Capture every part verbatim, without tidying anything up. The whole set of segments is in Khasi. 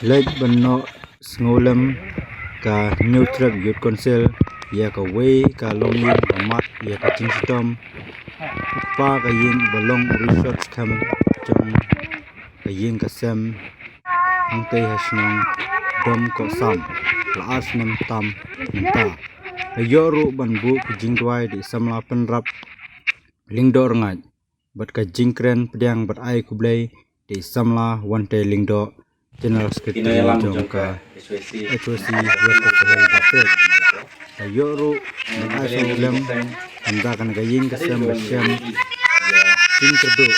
Leit ban noh sngewlem ka Hynñiewtrep Youth Council ïa kawei ka longïing ba mad ïa ka jingshitom. U kpa ka ïing ba long u rishot skhem jong ka ïing ka sem hangtei ha shnong Dom Kohsam, la ar snem tam mynta. La ïoh ruh ban buh ka jingduwai da i samla Pynrap Lyngdoh Rngaid bad ka jingkren pdiang bad ai khublei da i samla Wante Lyngdoh, General Secretary jong ka H Y C West Khasi Hills District. La ïoh ruh ban ai sngewlem ynda kane ka ïing ka sem ba shem jingkyrduh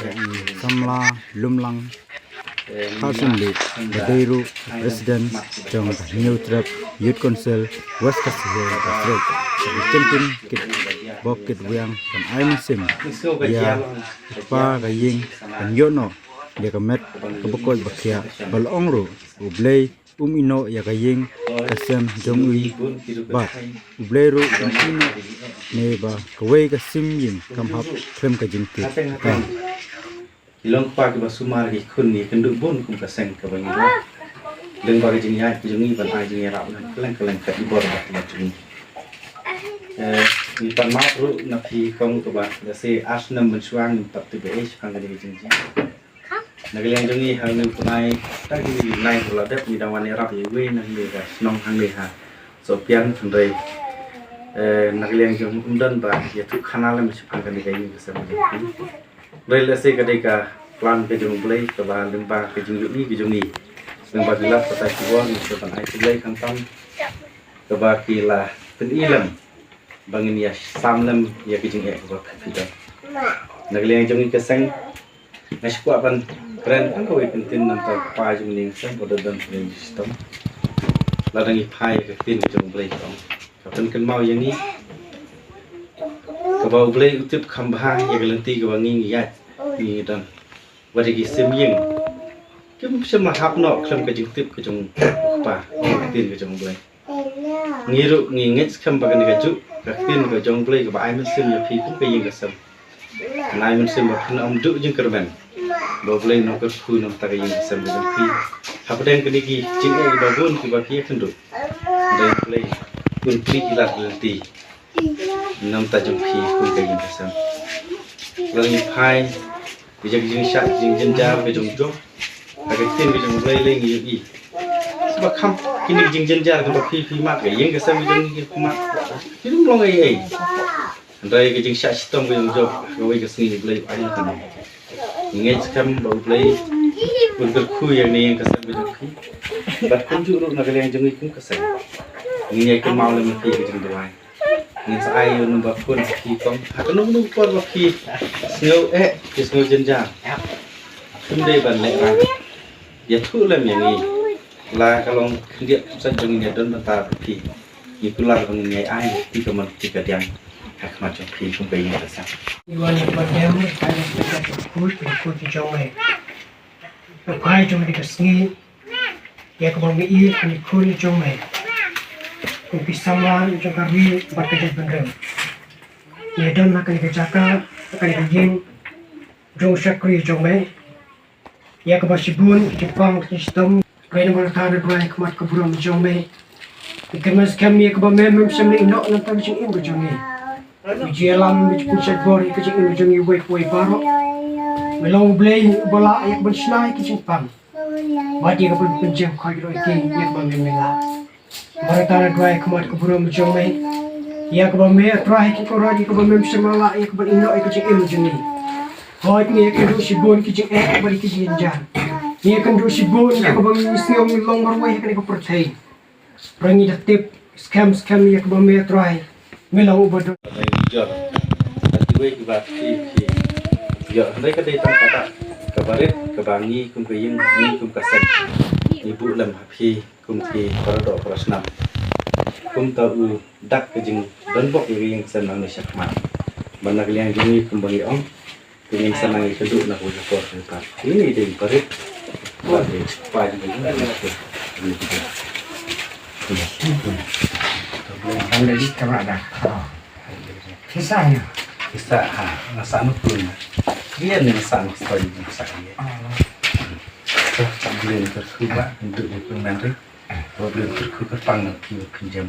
da i samla Lumlang Carson Lee, ba dei ruh President jong ka Hynñiewtrep Youth Council West Khasi Hills District. Ki kyntien kit bok kit wiang ban ai mynsiem ïa u kpa ka ïing ban ïoh noh ïa ka met kaba koit ba khiah, ba la ong ruh U Blei um ïehnoh ïa ka ïing ka sem jong u, bad U Blei ruh um ïehnoh ne ba kawei ka sim ïing kam hap khlem ka jingtip. Ki long kpa kiba sumar, ki khun, ngi kynduh bun kum ka seng kaba ngi don. Lyngba ka jingïaid ka jong ngi ban ai jingïarap lem kylleng kylleng ka i bor ba la jong ngi. Eh, ngi pan map ruh na phi kong kaba lehse ar snem mynshuwa ngim pat tip ei shaphang kane ka jingjia. Na ka liang jong ngi ha une u bnai, tang ki bnai ba la dep ngi dang wan ïarap ïa iwei na kane ka shnong hangne ha Sohpian, hynrei, eh, na ka liang jong ngi ym don ba ïathuh khana lem shaphang kane ka ïing ka sem jong ngi. Hynrei lehse ka dei ka plan ka jong U Blei kaba lyngba ka jingïohi ka jong ngi, lyngba ki lad batai ki bor, ngi sa ban ai khublei khamtam kaba ki la pyni lem ba ngin ïa sam lem ïa ka jingeh kaba phi don. Na ka liang jong ngi ka seng, nga shu kwah ban kren tang kawei ka ktien namar u kpa jong ngi ka seng ba don ha ka jingshitom. Lada ngi phai ïa ka ktien ka jong U Blei ka ong, ka pynkynmaw ïa ngi kaba U Blei u tip kham bha ïa ka lynti kaba ngi ngi ïaid ngi don. Wat ïa ki sim ïing kim shym la hap noh khlem ka jingtip ka jong u kpa, ka ktien ka jong U Blei. Ngi ruh ngi ngeit skhem ba kane kajuh ka ktien ka jong U Blei kaba ai mynsiem ïa phi kum ka ïing ka sem, kan ai mynsiem ba phin ym duh jingkyrmen, ba U Blei un kyrkhu na ka bynta ka ïing ka sem ka jong phi. Hapdeng kine ki jingeh kiba bun kiba phi ïakynduh, U Blei un plie ki lad lynti na ka bynta jong phi kum ka ïing ka sem. Lada ngi phai ïa ka jingshah jingjynjar ka jong Job, ha ka ktien ka jong U Blei lei ngi ïohi ba kham kine ki jingjynjar kaba phi phi mad, ka ïing ka sem ka jong ngi phi mad, kim long ei ei. Hynrei ka jingshah shitom ka jong Job, ha kawei ka sngi U Blei u ai lynti. Ngi ngeit skhem ba U Blei un kyrkhu ïa kane ïing ka sem ka jong phi. Bad kumjuh ruh na ka liang jong ngi kum ka seng, ngin ïa kynmaw lem ïa phi ka jingduwai. Ngin sa ai ïa u number phone ha phi kong, ha kano kano ka por ba phi sngew eh, phi sngew jynjar, phim dei ban lehraiñ, ïathuh lem ïa ngi. La ka long khyndiat khamsan jong ngi ïa don bynta bad phi. Ngi kular ba ngin ïa ai ïa phi ka mon phi ka diang ha khmat jong phi kum ka ïing ka sem. Ïa wan ïa ka ban dem, ka ïa ka ban dem, ka kut ka kut jong me. Ka kai jong me ka sngi. Ïa kaba ngi ïeit, kane khun jong me, kum ki samla jong ka ri bad ka jaitbynriew. Ngi don ha kane ka jaka, ha kane ka ïing jong u shakri jong me. Ïa kaba shibun ki jingpang ki jingshitom, hynrei namar kata nga duwai ha khmat ka burom jong me. Ngi kyrmen skhem ïa kaba me mem shym la ïehnoh na ka bynta ka jingim ka jong ngi. Me ju ïalam, me ju pynshait bor ïa ka jingim ka jong ngi uwei pa uwei baroh. Me long U Blei uba lah ïa ka ban shna ïa ka jingpang bad ïa ka ban pynjemkhot ïa ki ïa kaba me me lah. Namar kata nga duwai ha khmat ka burom jong me, ïa kaba me, A Trai, ki kynrad ïa kaba mem shym la lah ïa ka ban ïehnoh ïa ka jingim jong ngi. Hooid, ngi ïakynduh shibun ki jingeh bad ki jingjynjar. Ngi ïakynduh shibun ïa kaba ngi sngew ngi long marwei ha kane ka pyrthei. Hynrei ngi da tip skhem skhem ïa kaba me, A Trai, me long uba don. Hynrei jor, ha kiwei kiba phi phi jor, hynrei ka dei tang kata kaba rit kaba ngi kum ka ïing, ngi kum ka seng, ngi buh lem ha phi kum ki para doh para snam, kum uta u dak ka jingdonbok ïa ka ïing ka sem nangne shakhmat. Bad na ka liang jong ngi kumba ngi ong, Phi ngin sa nang ïakynduh na kawei ka por kawei pat. Ine i dei i Parit. Parit. Pa i dei i Parit. Pisa ha. Pisa ha. Nga sah na pun. Dia ni nga sah na story nga sah dia. Blei kyrkhu ba, ndu ba pynman ri. Ba Blei kyrkhu kyrpang na ki ba pynjem.